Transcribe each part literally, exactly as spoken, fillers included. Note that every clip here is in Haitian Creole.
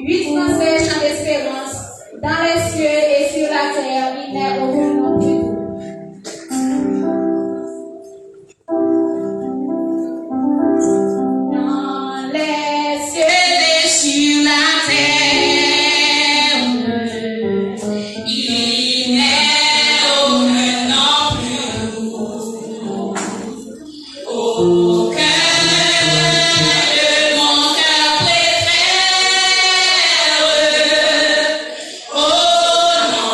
Huit Français chantent espérance. Dans les cieux et sur la terre, il n'est aucun homme. Dans les cieux et sur la terre, il n'est aucun homme plus doux. Au cœur de mon cœur préfère, au nom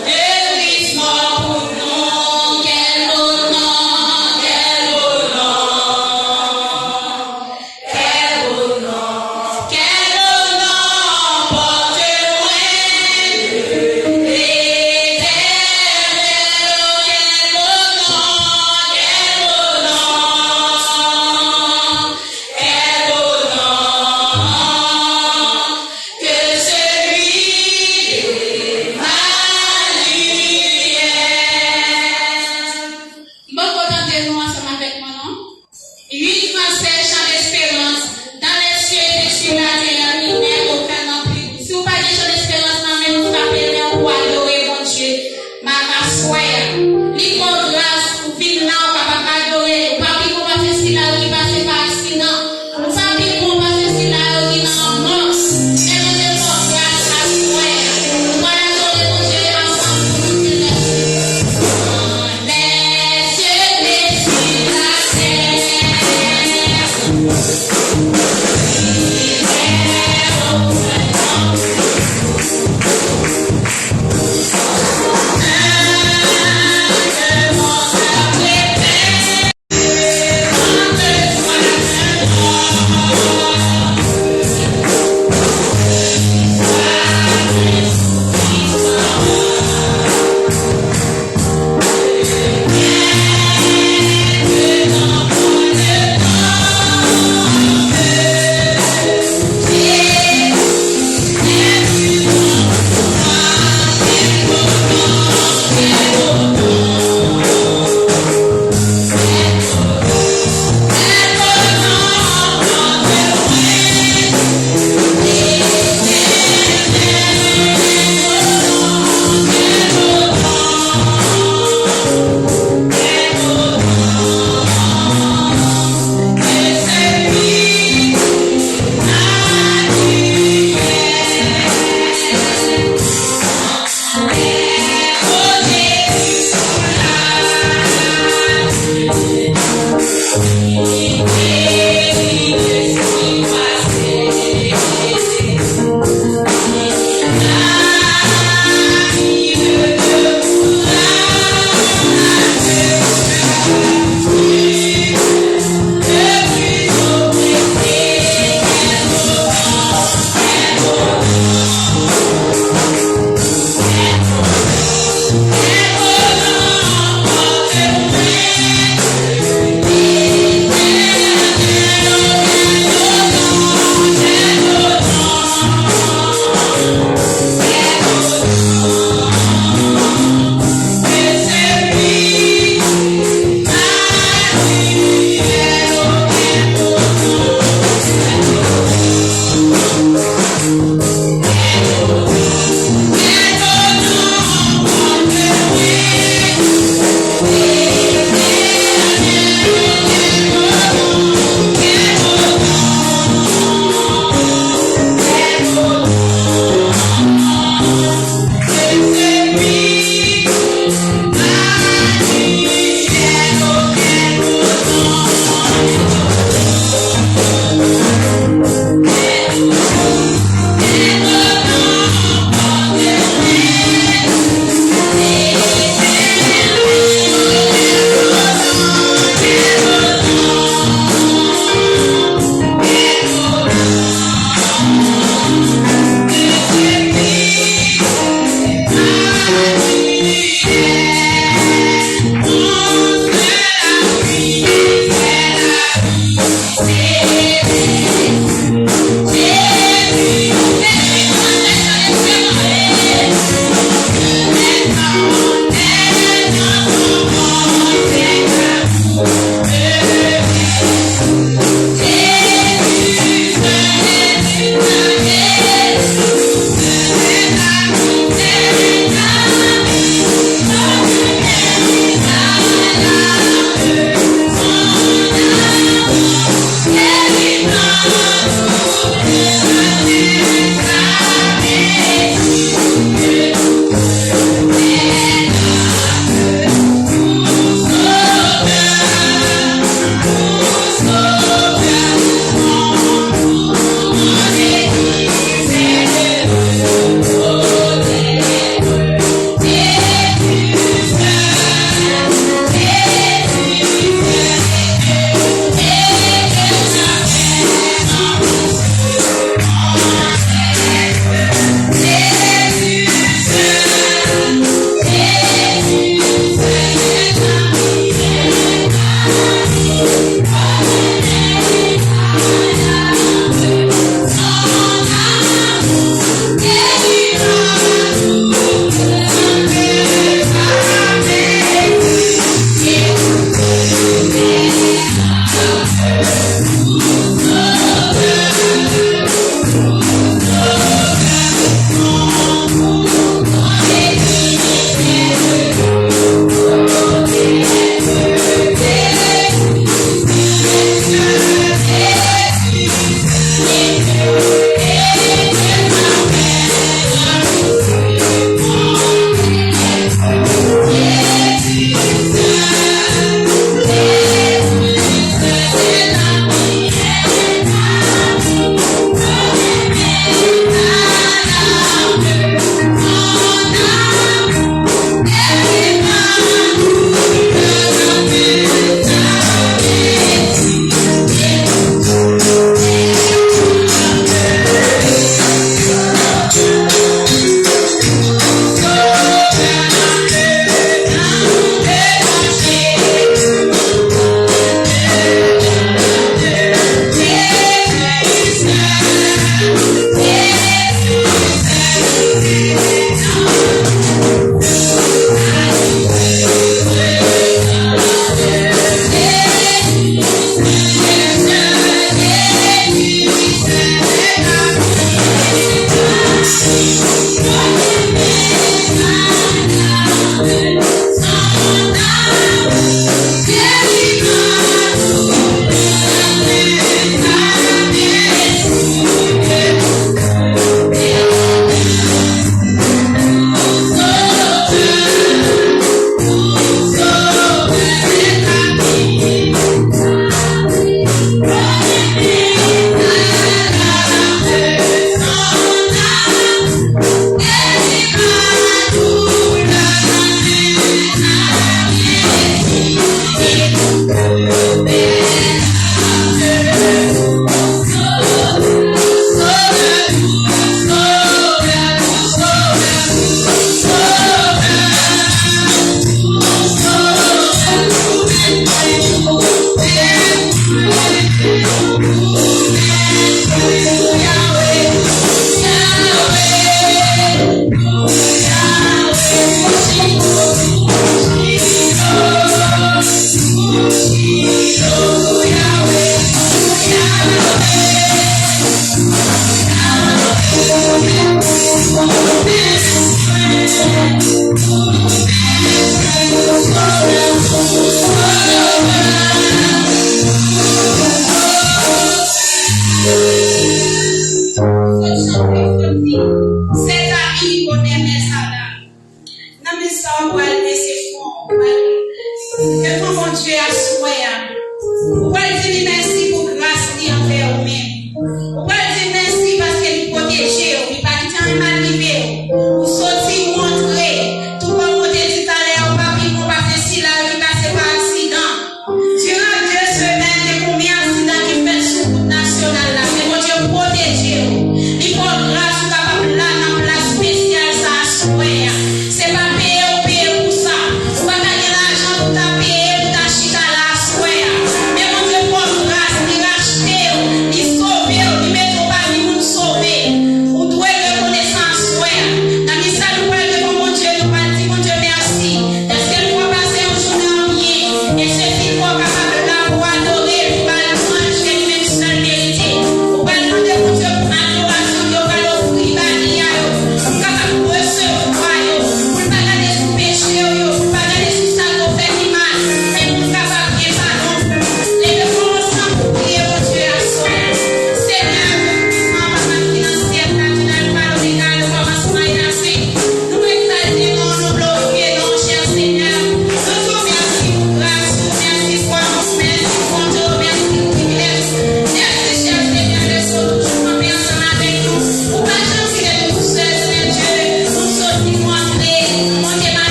de Christ mort pour nous, quel beau nom, quel beau nom, quel beau nom, quel beau nom porte loin l'Éternel, quel beau nom, quel beau nom. Quel beau nom que celui d'Emmanuel. M poko tande nou ansanm avèk mwen, non? Huit Français chantent espérance. Dans les cieux et sur la terre, il n'est aucun homme plus doux. Si w pa gen chan esperans nan men w, frape men w pou adore Bondye. Mataswè a, li ba w gras pou vin la, ou kapab adore l. Ou pa pi bon pase sila yo ki pase pa aksidan. Ou pa pi bon pase sila yo ki nan lanmò. Men Bondye ba w gras aswè a. Nou pral adore Bondye ansanm pou nou di l mèsi. Dans les cieux et sur la terre.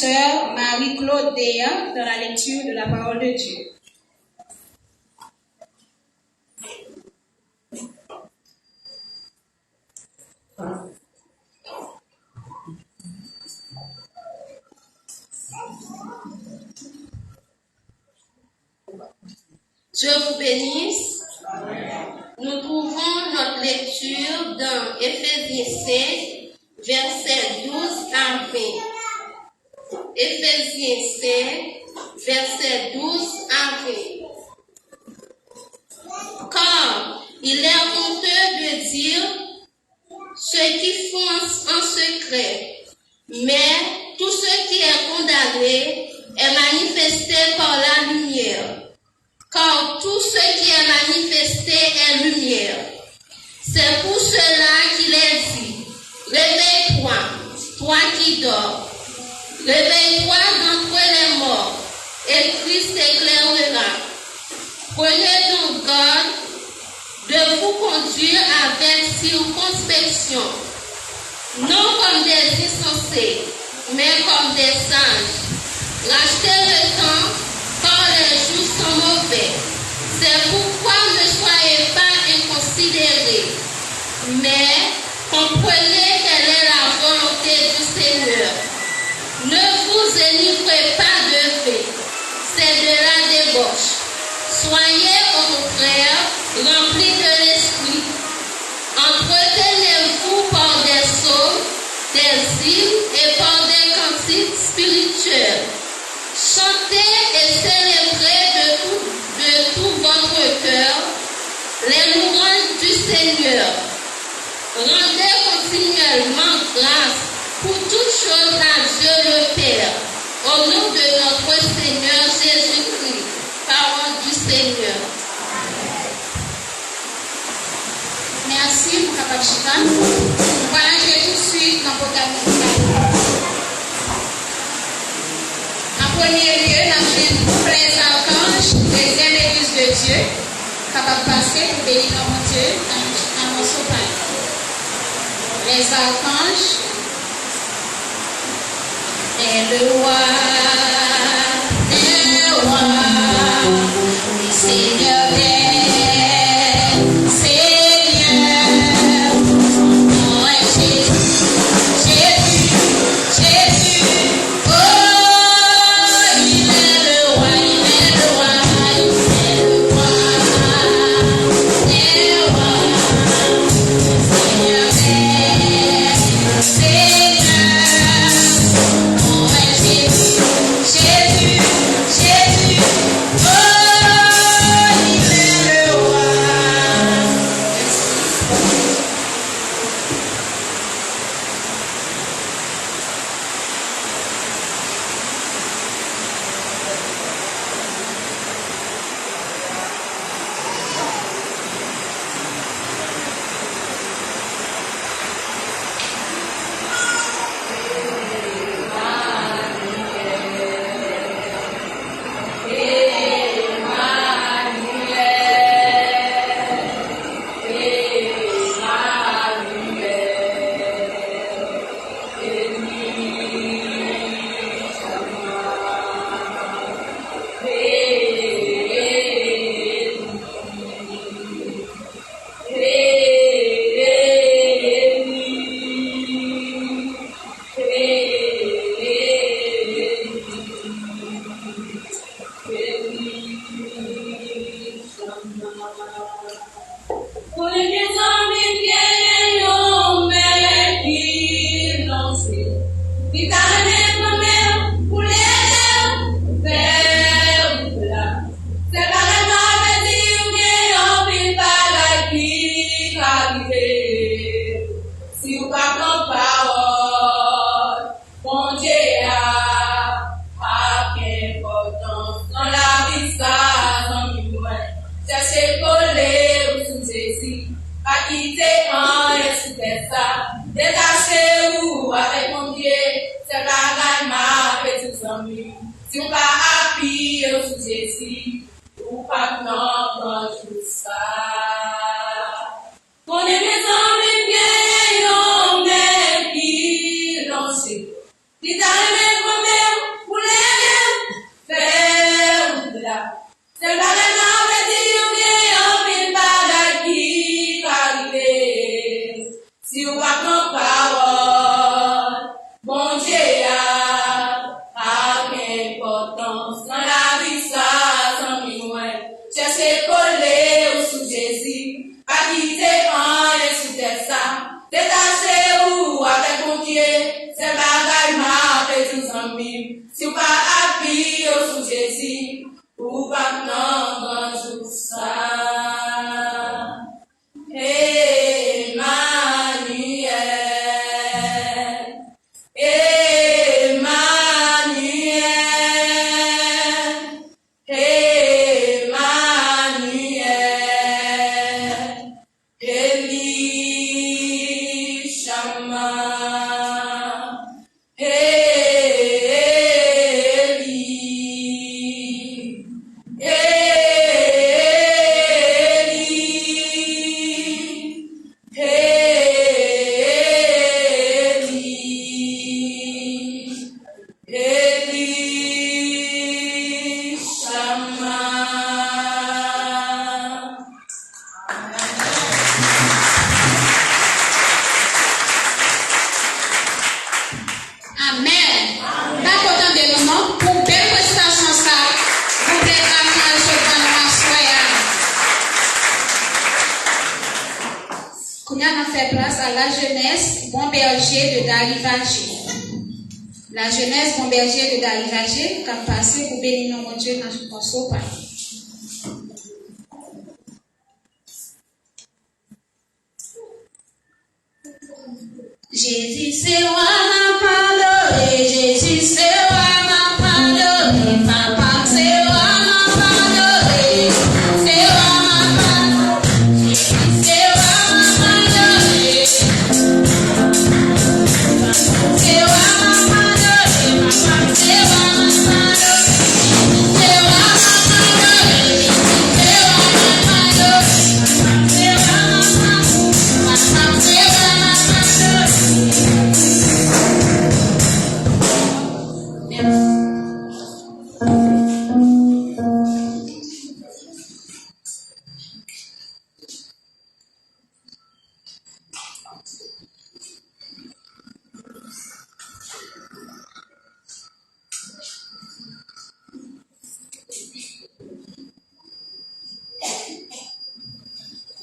sœur Marie-Claude Dehan dans la lecture de la parole de Dieu. Dieu vous bénisse. Nous trouvons notre lecture dans Éphésiens cinq, versets douze à vingt. Éphésiens cinq, versets douze à vingt. Car il est honteux de dire ce qu'ils font en, en secret, mais tout ce qui est condamné est manifesté par la lumière, car tout ce qui est manifesté est lumière. C'est pour cela qu'il est dit, réveille-toi, toi qui dors. Réveille-toi d'entre les morts, et Christ t'éclairera. Prenez donc garde de vous conduire avec circonspection, non comme des insensés, mais comme des sages. Rachetez le temps, car les jours sont mauvais. C'est pourquoi ne soyez pas inconsidérés, mais comprenez quelle est la volonté du Seigneur. Ne vous enivrez pas de vin, c'est de la débauche. Soyez au contraire remplis de l'Esprit. Entretenez-vous par des psaumes, des hymnes et par des cantiques spirituels. Chantez et célébrez de tout, de tout votre cœur les louanges du Seigneur. Rendez continuellement grâce pour toutes choses à Dieu le Père, au nom de notre Seigneur Jésus-Christ. Parole du Seigneur. Mèsi, nou kapab chita. Nou pral antre tousuit nan pwogram medikal. An premye lye, n ap jwenn gwoup Lèzakaj, dezyèm Legliz de Dye, kapab pase pou beni non Bondye nan, nan mòso pa yo. Lèzakaj, est le roi des rois, le Seigneur des seigneurs. Nom est Jésus, Jésus, Jésus. Oh, il est le roi, il est le roi, il est le roi des rois, Seigneur des seigneurs. Jésus, Jésus, Jésus, oh, il est le roi. Konnen mezanmi m genyen yon mèt ki lanse. Li ta renmen kanmenm pou l ede w fè wout la. Se bagay m ap di w, gen anpil bagay ki ka rive si w pa pran pawòl Bondye a pa gen enpòtans nan lavi sa, zanmi mwen. Chèche kole w sou Jezi, pa kite anyen sou tè sa detache w avèk Bondye. Sèl bagay m ap di w, zanmi, si w pa apiye w sou Jezi, ou p ap nan gran jou sa. Konnen mezanmi m genyen yon mèt ki lanse. Li ta renmen kanmenm Kole ou sou Jezi, pa kite anyen sou tè sa detache ou avèk Bondye. Sèl bagay m ap di w zanmi m, si w pa apiye w sou Jezi, ou p ap nan gran jou sa. Emaniyèl, Emaniyèl, Emaniyèl, Eli Chama. Eli, Eli, Eli, Eli Chama. Amèn. N pa ko tande nou non pou bèl prestasyon sa, pou bèl aplozisman nou aswè a. Kounye a n ap fè plas a la jeunesse Bon Berger de Darivaje. La jeunesse Bon Berger de Darivaje k ap pase pou beni non Bondye nan mòso pa. Jezi se wa m ap adore, Jezi se wa m ap adore, papa m se wa m ap adore, se wa m ap adore, Jezi se wa m ap adore.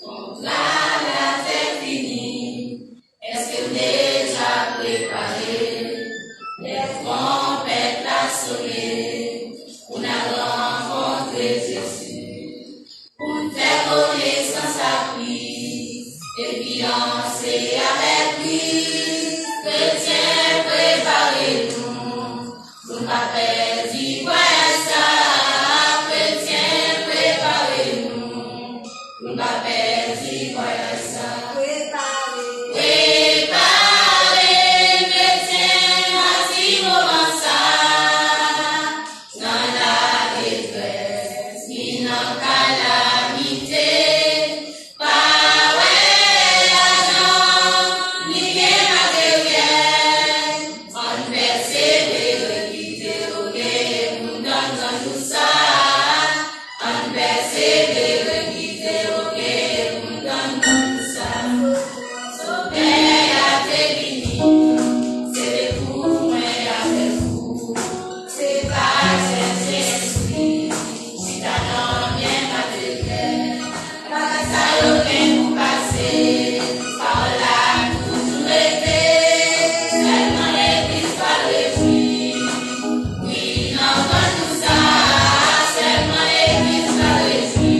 Kontra la fèk fini. Èske w deja prepare lè twonpèt la sone pou n al rankontre Jezi? Pou n fè konesans ak li epi danse avèk li. Kretyen, prepare nou pou n pa pèdi vwayaj sa a. Kretyen, prepare nou pou n pa pèdi vwayaj sa a. Prepare, prepare, kretyen, a ti moman sa a. Nan ladetrès, ni nan kalamite, pa wè lajan, ni byen materyèl. Ann pèsevere, kite yo genyen pou n tann gran jou sa a. Ann pèsevere, kite yo genyen pou n tann gran jou sa a. Sovè a te vini, se pou mwen y ap fè kou. Se pa chèche espri, chita nan byen materyèl. Bagay sa yo gen pou pase, pawòl la toujou rete. Sèlman legliz pral rejwi. Wi, nan gran jou sa a, sèlman legliz pral rejwi.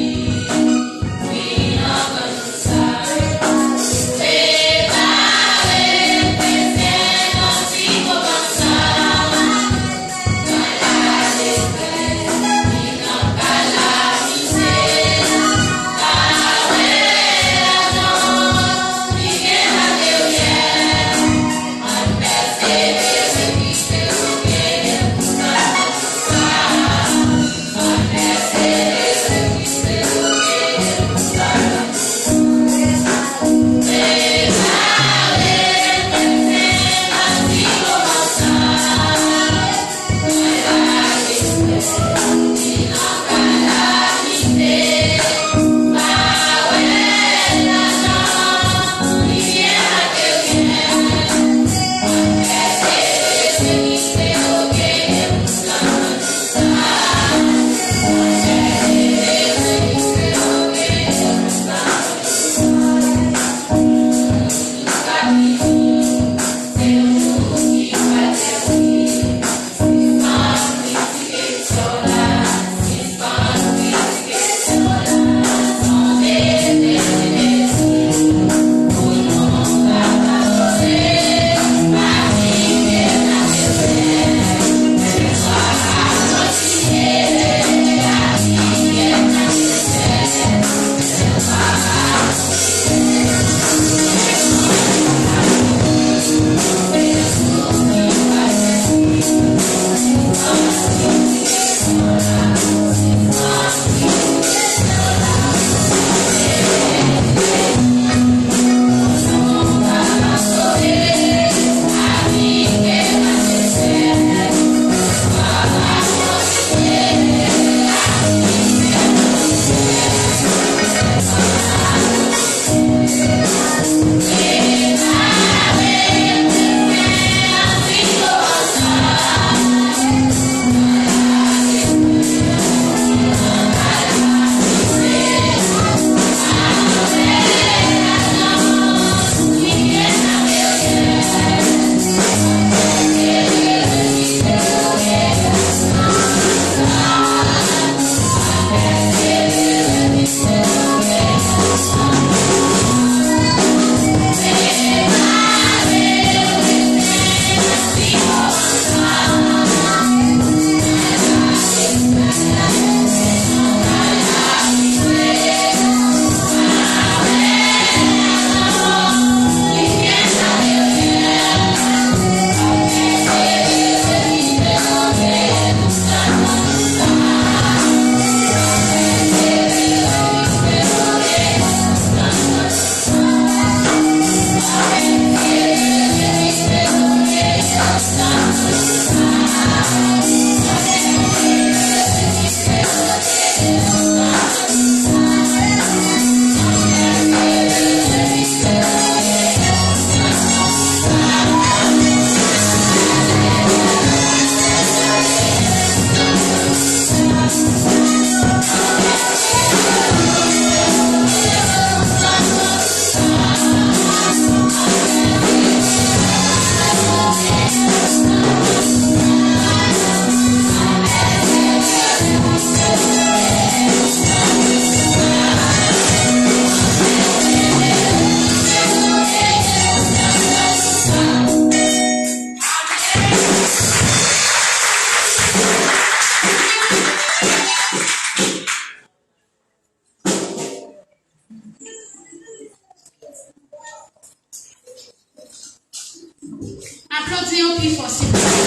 Pi fò, silvouplè.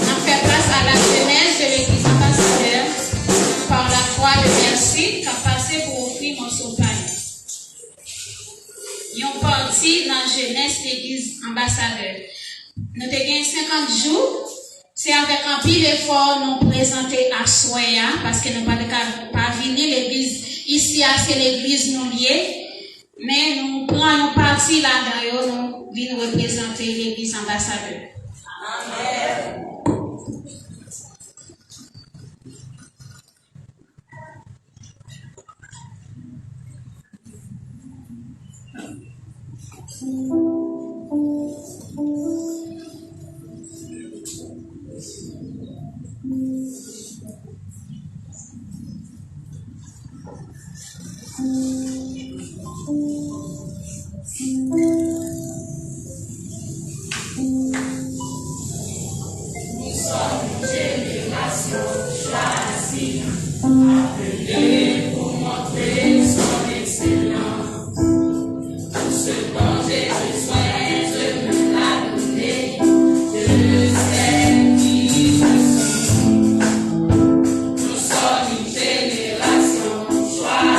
N ap fè plas a la jeunesse de l'église Ambassadeur par la croix de Mercy k ap pase pou ofri mòso pay. Yon pati nan jenès legliz Anbasadè. Nou te gen senkant jou. Se avèk anpil efò nou prezante aswè a, paske nou pa te ka pa vini. Legliz isi a, se legliz nou l ye, men nou pran yon pati ladan yo, nou vin reprezante legliz Anbasadè. Amèn. Nou sòm jenerasyon chwazi, apele pou montre son ekselans. Pou se bon Jezi swen, je veux l'adore, je sais qui je suis. Nou sòm jenerasyon chwazi.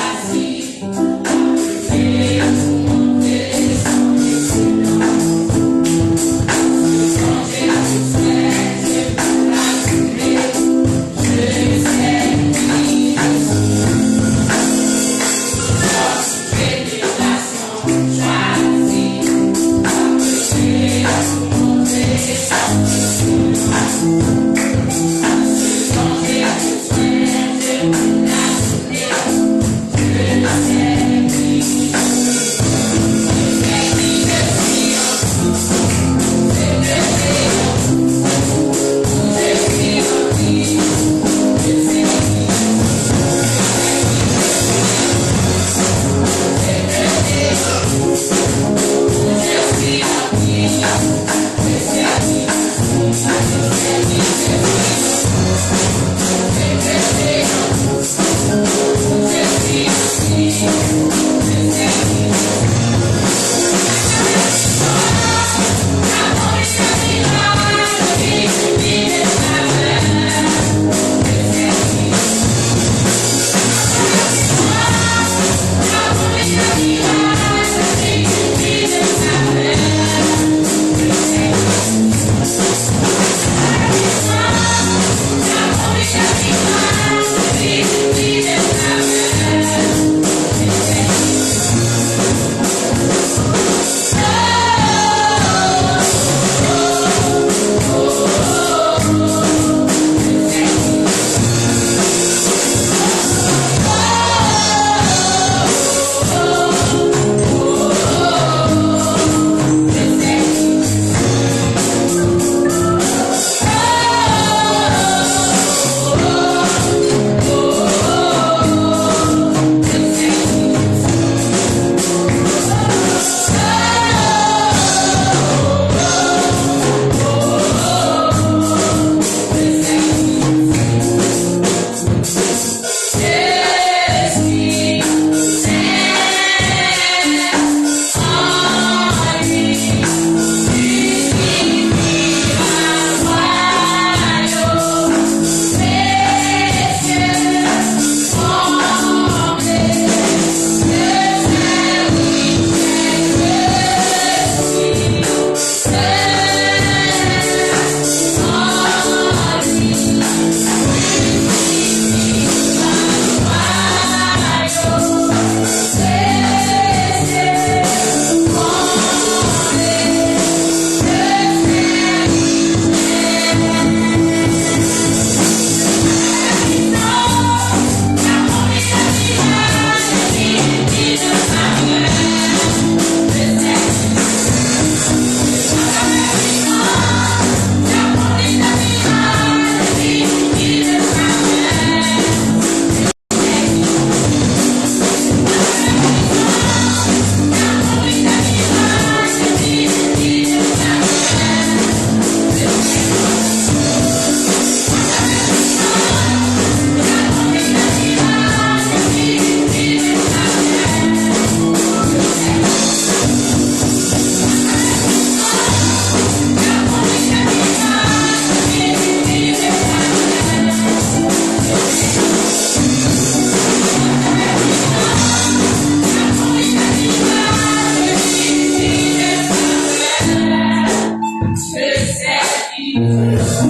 Mèsi,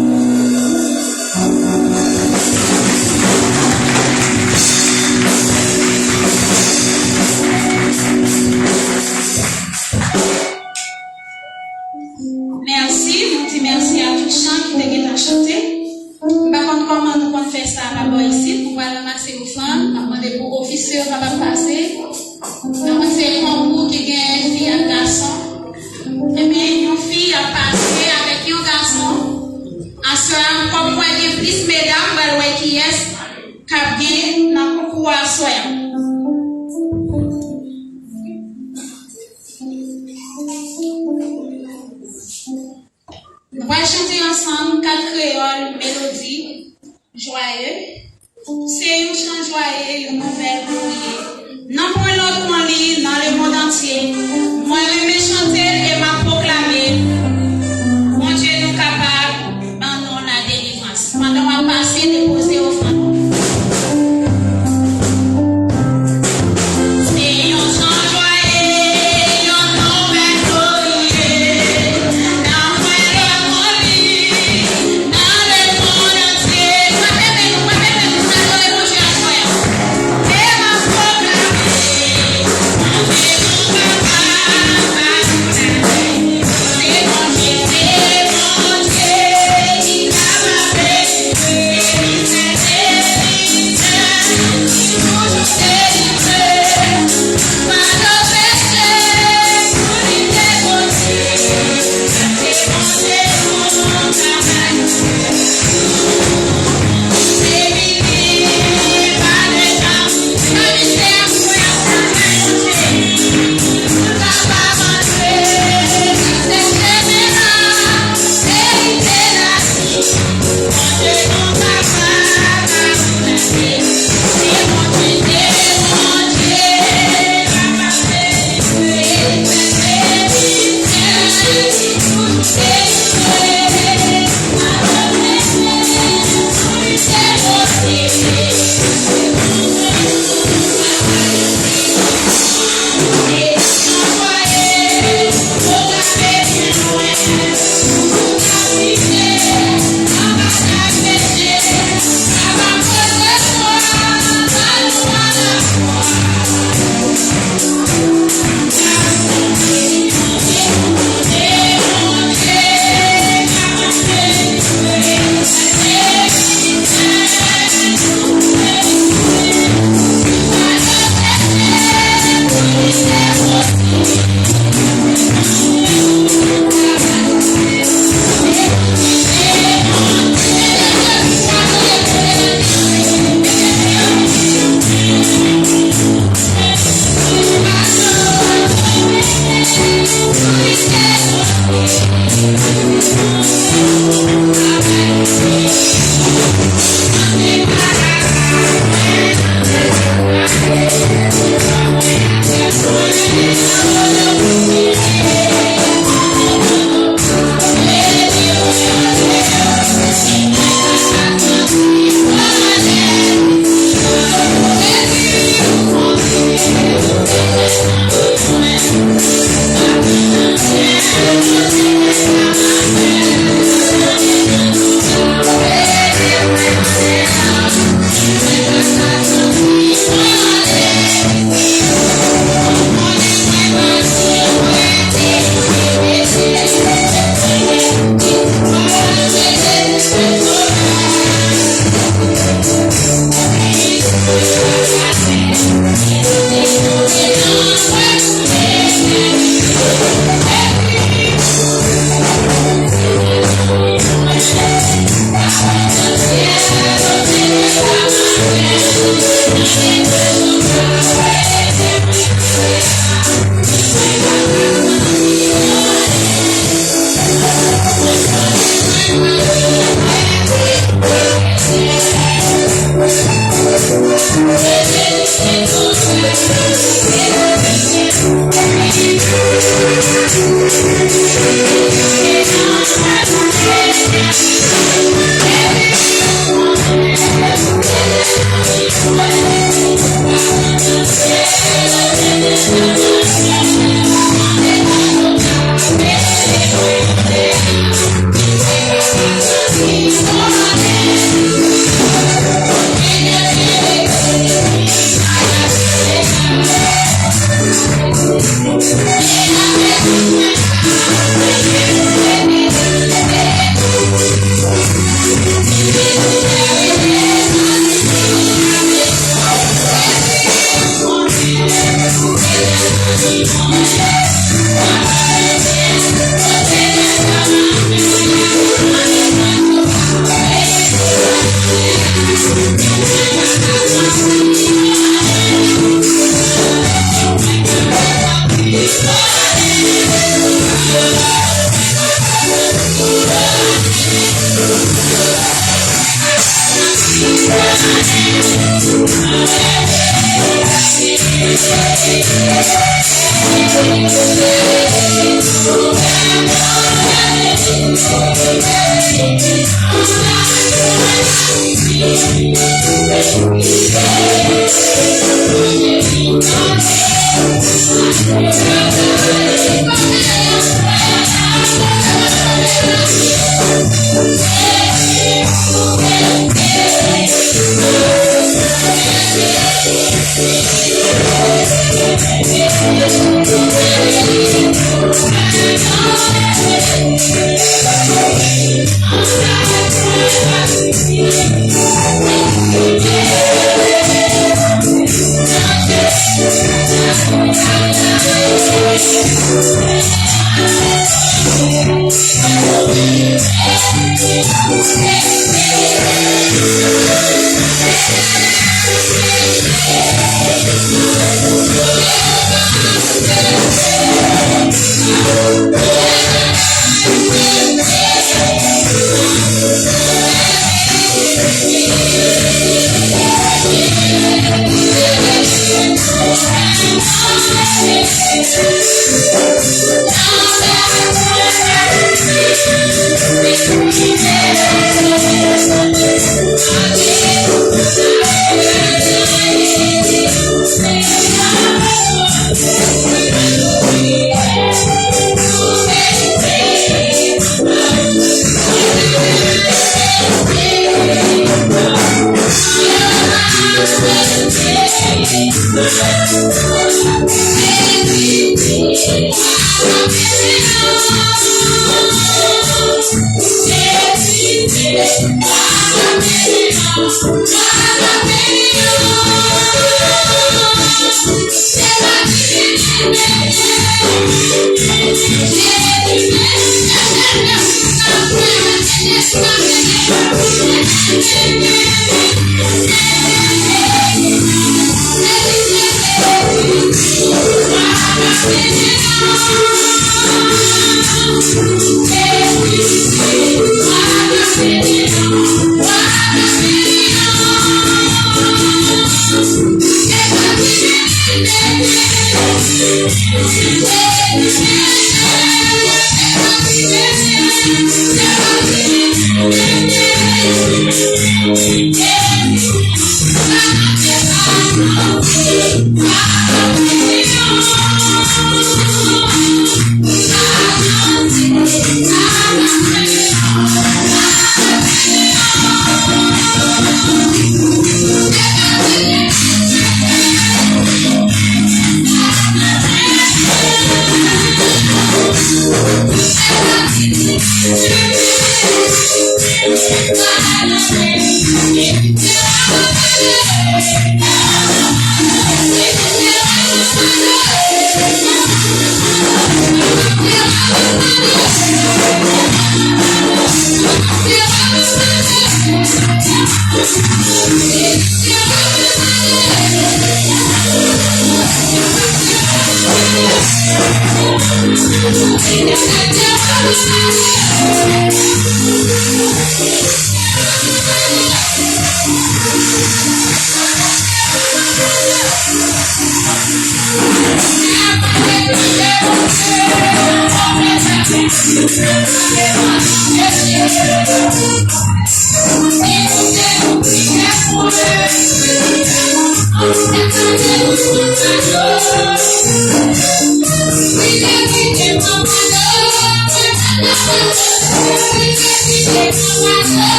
nou di mèsi a tout chan ki te gentan chante. M pa konn kòman nou konn fè sa pa bò isit, nou pral ranmase ofrann, n ap mande pou ofisye yo kapab pase. Nan yon se konkou ki gen fi ak gason. Ebyen, yon fi ap pase avèk yon gason. Aswè a, kòm mwen gen plis medam, m pral wè kiyès k ap gen nan konkou aswè a. Nou pral chante ansanm kat kreyòl melodi. Jwaye. Se yon chan jwaye, yon nouvèl kourye. Nan pwen lòt kon li nan lemonn antye. Mwen renmen chante l e m ap pwoklame. Bondye nou kapab ban nou ladelivrans. Pandan w ap pase, depoze ofrann ou. Se yon chan jwaye, yon nouvèl kourye. Nan pwen lòt kon li.